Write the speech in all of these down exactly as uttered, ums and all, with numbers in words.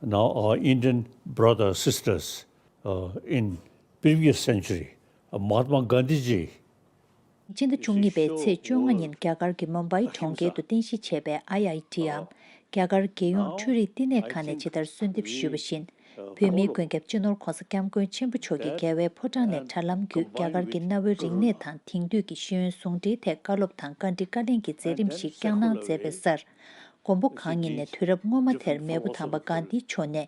Now our Indian brothers, sisters, uh, in previous century, uh, Mahatma Gandhi ji, སྤྱི་ཟླ་བཅུ་གཉིས་པའི་ཚེས་བཅོ་ལྔ་ཉིན་རྒྱ་གར་གྱི་མུམ་བྷའི་གྲོང་ཁྱེར་དུ་རྟེན་གཞི་བྱས་པའི་ཨའི་ཨའི་ཊི་འམ་རྒྱ་གར་རྒྱལ་ཡོངས་འཕྲུལ་རིག་བསྟི་གནས་ཁང་ནས་ཇི་ལྟར་གསོལ་འདེབས་ཞུས་པ་བཞིན། བོད་མིའི་མགོན་སྐྱབས་སྤྱི་ནོར་༧གོང་ས་༧སྐྱབས་མགོན་ཆེན་པོ་མཆོག་གིས་རྒྱལ་བའི་ཕོ་བྲང་ནས་དྲ་ལམ་བརྒྱུད་རྒྱ་གར་གྱི་གནའ་བོའི་རིག་གནས་དང་དེང་དུས་ཀྱི་ཤེས་ཡོན་ཟུང་འབྲེལ་ཐད་བཀའ་སློབ་དང་བཀའ་འདྲི་བཀའ་ལན་གྱི་མཛད་རིམ་ཞིག་བསྐྱངས་གནང་མཛད་པའི་སར། མགོན་པོ་གང་ཉིད་ནས་དུས་རབས་སྔོན་མ་དེར་མེས་པོ་དམ་པ་གྷན་དྷི་མཆོག་ནས་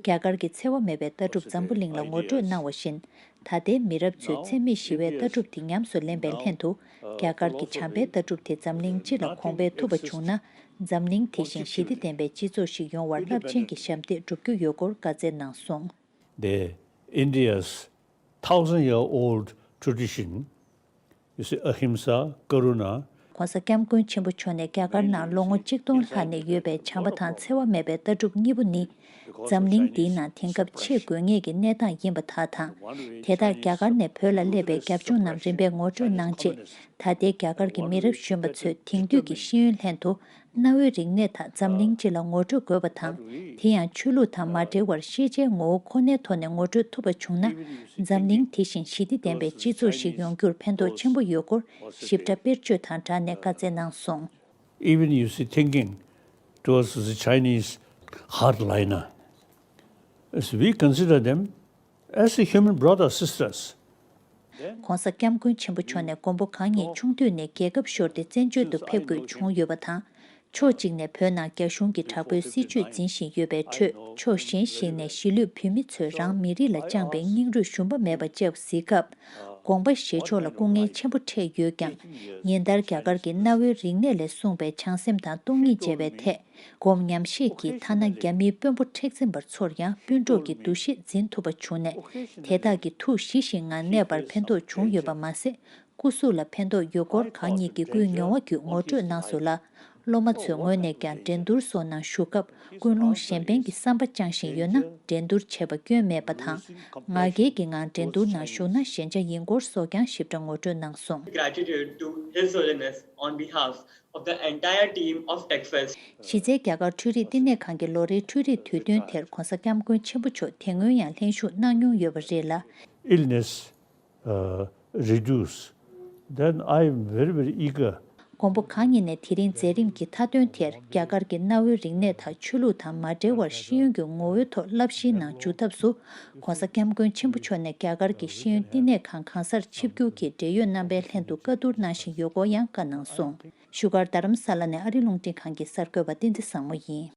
རྒྱ་གར་གྱི་འཚེ་བ་མེད་པའི་ལྟ་གྲུབ་འཛམ་བུ་གླིང་ལ་ངོ་སྤྲོད་གནང་བ་བཞིན། ད་ལྟའི་མི་རབས་ཚོས་འཚེ་མེད་ཞི་བའི་ལྟ་གྲུབ་དེ་ཉམས་སུ་ལེན་པའི་ལྷན་དུ། རྒྱ་གར་གྱི་བྱམས་པའི་ལྟ་གྲུབ་དེ་འཛམ་གླིང་སྤྱི་ལ་གོང་འཕེལ་ཐུབ་པ་བྱུང་ན། འཛམ་གླིང་དེ་བཞིན་ཞི་བདེ་ལྡན་པའི་སྤྱི་ཚོགས་ཤིག་ཡོང་བར་རླབས་ཆེན་གྱི་ཞབས་འདེགས་སྒྲུབ་རྒྱུ་ཡོད་སྐོར་བཀའ་སྩལ་གནང་སོང་། The India's thousand year old tradition, you see, ahimsa, karuna, ༧གོང་ས་༧སྐྱབས་མགོན་ཆེན་པོ་མཆོག་ནས་རྒྱ་གར་ནང་ལོ་ངོ་གཅིག་སྟོང་ལྷག་ནས་ཡོད་པའི་བྱམས་པ་དང་འཚེ་བ་མེད་པའི་ལྟ་གྲུབ་གཉིས་པོ་ནི། འཛམ་གླིང་འདིའི་ནང་དེང་སྐབས་ཆེས་དགོས་ངེས་ཀྱི་གནས་སྟངས་ཡིན་པ་དག་དང་། དེ་དག་རྒྱ་གར་ནས་བོད་ལ་སླེབས་པའི་རྒྱབ་ལྗོངས་རྣམས་རིམ་པས་ངོ་སྤྲོད་གནང་རྗེས། ད་ལྟའི་རྒྱ་གར་གྱི་མི་རབས་གཞོན་པ་ཚོས་དེང་དུས་ཀྱི་ཤེས་ཡོན་ལྷན་དུ། གནའ་བོའི་རིག་གནས་དག་འཛམ་གླིང་སྤྱི་ལ་ངོ་སྤྲོད་དགོས་པ་དང་། དེ་ཡང་ཆོས་ལུགས་དང་མ་འབྲེལ་བར་ཤེས་བྱའི་ངོ་བོ་ཁོ་ནའི་ཐོག་ནས་ངོ་སྤྲོད་ཐུབ་པ་བྱུང་ན། འཛམ་གླིང་དེ་བཞིན་ཞི་བདེ་ལྡན་པའི་སྤྱི་ཚོགས་ཤིག་ཡོང་རྒྱུར་ཕན་ཐོགས་ཆེན་པོ་ཡོད་སྐོར་ཞིབ་ཕྲ་དཔེར་བརྗོད་དང་སྦྲགས་ནས་བཀའ་སྩལ་གནང་སོང་། Even you see, thinking towards the Chinese hardliner, as we consider them as a human brother, sisters. ༧གོང་ས་༧སྐྱབས་མགོན་ཆེན་པོ་མཆོག་ནས་མགོན་པོ་གང་ཉིད་ཆུང་དུས་ནས་རྒྱལ་ཁབ་ཤོར་ཏེ་བཙན་བྱོལ་དུ་ཕེབས་དགོས་བྱུང་ཡོད་པ་དང་། ཕྱོགས་གཅིག་ནས་བོད་ནང་རྒྱ་གཞུང་གི་དྲག་པོའི་སྲིད་བྱུས་འཛིན་བཞིན་ཡོད་པའི་ཁྲོད། ཕྱོགས་གཞན་ཞིག་ནས་གཞིས་ལུས་བོད་མི་ཚོས་རང་མི་རིགས་ལ་བཅངས་པའི་སྙིང་རུས་ཞུམ་པ་མེད་པ་བཅས་གཟིགས་སྐབས། དགོངས་པ་བཞེས་ཕྱོགས་ལ་སྐུ་ངལ་ཆེན་པོ་འཕྲད་ཡོད་ཀྱང་། ཉིན་ལྟར་རྒྱ་གར་གྱི་གནའ་བོའི་རིག་གནས་ལས་གསུངས་པའི་བྱང་སེམས་དང་སྟོང་ཉིད་བཅས་པའི་ཐད། སྒོམ་ཉམས་བཞེས་ཀྱིས་ཐ་ན་རྒྱ་མིའི་དཔོན་པོ་མཁྲེགས་འཛིན་པ་ཚོར་ཡང་སྤུན་གྲོགས་ཀྱི་འདུ་ཤེས་འཛིན་ཐུབ་པ་བྱུང་ནས། དེ་དག་གི་ཐུགས་ཞི་ཞིང་ངང་གནས་པར་ཕན་ཐོགས་བྱུང་ཡོད་པ་མ་ཟད། སྐུ་གཟུགས་ལ་ཕན་ཐོགས་ཡོད་སྐོར་གང་ཉིད་ཀྱི་སྐུའི་མྱོང་བ་བརྒྱུད་ངོ་སྤྲོད་གནང་སོང་ལ། སློབ་མ་ཚོའི་ངོས་ནས་ཀྱང་འགྲན་བསྡུར་སོགས་ནང་ཞུགས་སྐབས་ཀུན་སློང་གཞན་ཕན་གྱི་བསམ་པ་བཅངས་བཞིན་ཡོད་ན་འགྲན་བསྡུར་བྱེད་པ་སྐྱོན་མེད་པ་དང་། ང་རྒྱལ་གྱི་ངང་འགྲན་བསྡུར་ནང་ཞུགས་ན་ཞན་ཆ་ཡིན་སྐོར་སོགས་ཀྱང་ཞིབ་ཕྲ་ངོ་སྤྲོད་གནང་སོང་། Gratitude to His Holiness on behalf of the entire team of TechFest. གཞི་རྩའི་རྒྱ་གར་འཕྲུལ་རིག་བསྟི་གནས་ཁང་གི་ལོ་རེའི་འཕྲུལ་རིག་དུས་སྟོན་དེར་༧གོང་ས་༧སྐྱབས་མགོན་ཆེན་པོ་མཆོག་དེ་སྔོན་ཡང་ལྷན་ཞུགས་གནང་མྱོང་ཡོད་པ་རེད་ལ། Illness, uh, reduce, then I am very, very eager. མགོན་པོ་གང་ཉིད་ནས་དེ་རིང་མཛད་རིམ་གྱི་མཐའ་དོན་དེར་རྒྱ་གར་གྱི་གནའ་བོའི་རིག་གནས་དང་ཆོས་ལུགས་དང་མ་འབྲེལ་བར་ཤེས་ཡོན་གྱི་ངོ་བོའི་ཐོག་བསླབ་གཞིའི་ནང་འཇུག་ཐབས་སུ། ༸གོང་ས་༸སྐྱབས་མགོན་ཆེན་པོ་མཆོག་ནས་རྒྱ་གར་གྱི་ཤེས་ཡོན་བསྟི་གནས་ཁང་གང་སར་ཆིབས་བསྒྱུར་གྱིས་འབྲེལ་ཡོད་རྣམ་པའི་ལྷན་དུ་བཀའ་བསྡུར་གནང་བཞིན་ཡོད་སྐོར་ཡང་བཀའ་གནང་སོང་། བཞུགས་སྒར་རྡ་རམ་ས་ལ་ནས་ཨ་རི་རླུང་འཕྲིན་ཁང་གི་གསར་འགོད་པ་བསྟན་འཛིན་བཟང་མོ་ཡིན།